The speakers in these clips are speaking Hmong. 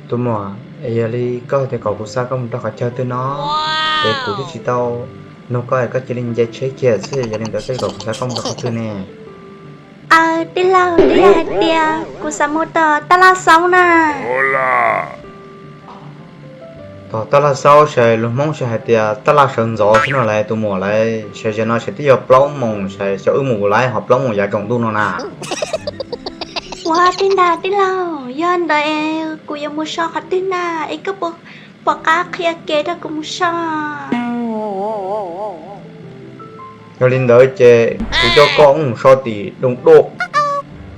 Tus muam, yog li koj hais tias kom kuv xa koj mus rau qhov chaw twg no, es kuv twb tsis tau nug koj es koj cia li nce tsheb kiag xwb, yog li ntawd koj kom kuv xa koj mus rau qhov twg ne? Aw, tij laug, twb yog hais tias kuv xav mus tom taj laj xaub na. Tom taj laj xaub ces lus Hmoob ces hais tias taj laj sawv ntxov xwb no lauj tus muam lauj, ces zaum no ces twb yog plaub moos ces cov wb mus ua li hos plaub moos yav tsaus ntuj no na. Ua tij ntag tij laug, yog ntawd es kuv yuav mus so qhov twg na, es koj puas pom qab qhia kev rau kuv mus so? Yog li ntawd ces kuv coj koj mus so tim Doo Doj,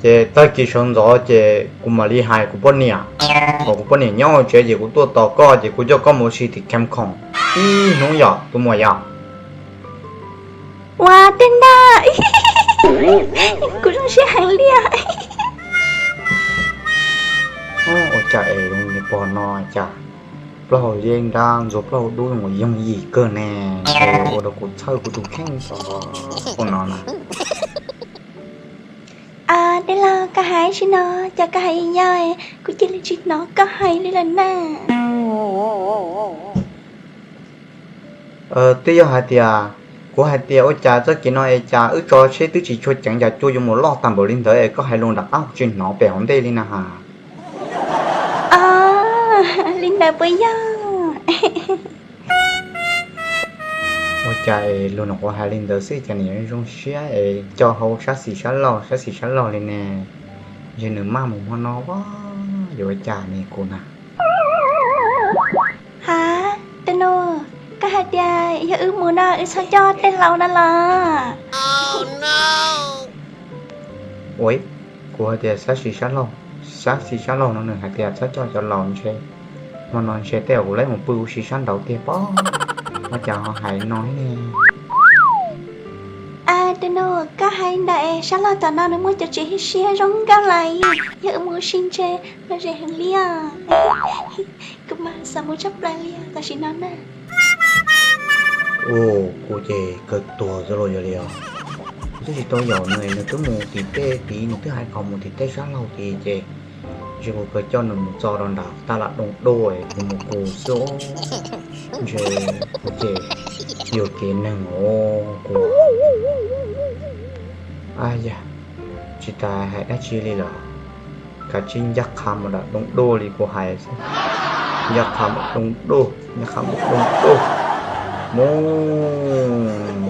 ces tag kis sawv ntxov ces kuv mam li hais kuv poj niam, kom kuv poj niam nyob tsev ces kuv tuaj tos koj ces kuv coj koj mus ua si tim Khees Khoom ib hnub yom tus muam yom. Ua tij ntag, kuv zoo siab heev li. Ua cas es zoo li pog no cas plaub hau yeej nrab ntxuag plaub hau dub zoo yooj yim kawg ne, ua rau kuv txhawj kuv tus kheej ua no na. Tij laug, koj hais sim no, cas koj hais yog kuv cia li tsis hnov koj hais li lawm na. Twb yog hais tias, kuv hais tias ua cas txoj kev no es cas wb tso tsheb twb tsis tshua ceev cas cua yuav mus loj tag npaum li ntawd es koj hais lus nram qab tsis hnov pem hauv ntej li na has. Li ntawd puas yog? Ua cas es lus no kuv hais li ntawd xwb cas nws zoo siab es co hau sab xis sab laug sab xis sab laug li ne? Ntshe nws maj mus hmo no as, yuav ua cas ne kuv na. Ha, tus nus, koj hais tias yog wb mus no wb txhob coj tej laus no los? Ua, kuv hais tias sab xis sab laug, sab xis sab laug no nws hais tias txhob coj cov laus ntshe, hmo no ntshe tej zaum kuv lawv mus pw ua si sab nraud tiag pob, ua cas ho hais no ne? Tus nus, koj hais ntawd es sab laug tom no nws muaj cov tsev hiv siab zoo nkauj lawm, yog wb mus ua si ntshe lom zem heev li os. Kuv mas xav mus tshaj plaws li os tam sim no na. Ua, kuv ces kawg tuag xwb los yog li os. Kuv twb tsis tau yaum nws, nws twb mus tim tej tid, nws twb hais kom mus tim tej sab laug tid ces ntshe kuv kawg coj nws mus txog rau nram taj laj Doo Doj es kuv mus kuv xwb. Ntshe kuv ces yuam kev neeg os kuv. Yog, tsis tas hais dab tsi li lawm, kav tsij ncaj qha mus nram Doo Doj li kuv hais xwb. Ncaj qha mus Doo Doj, ncaj qha mus Doo Doj, mus.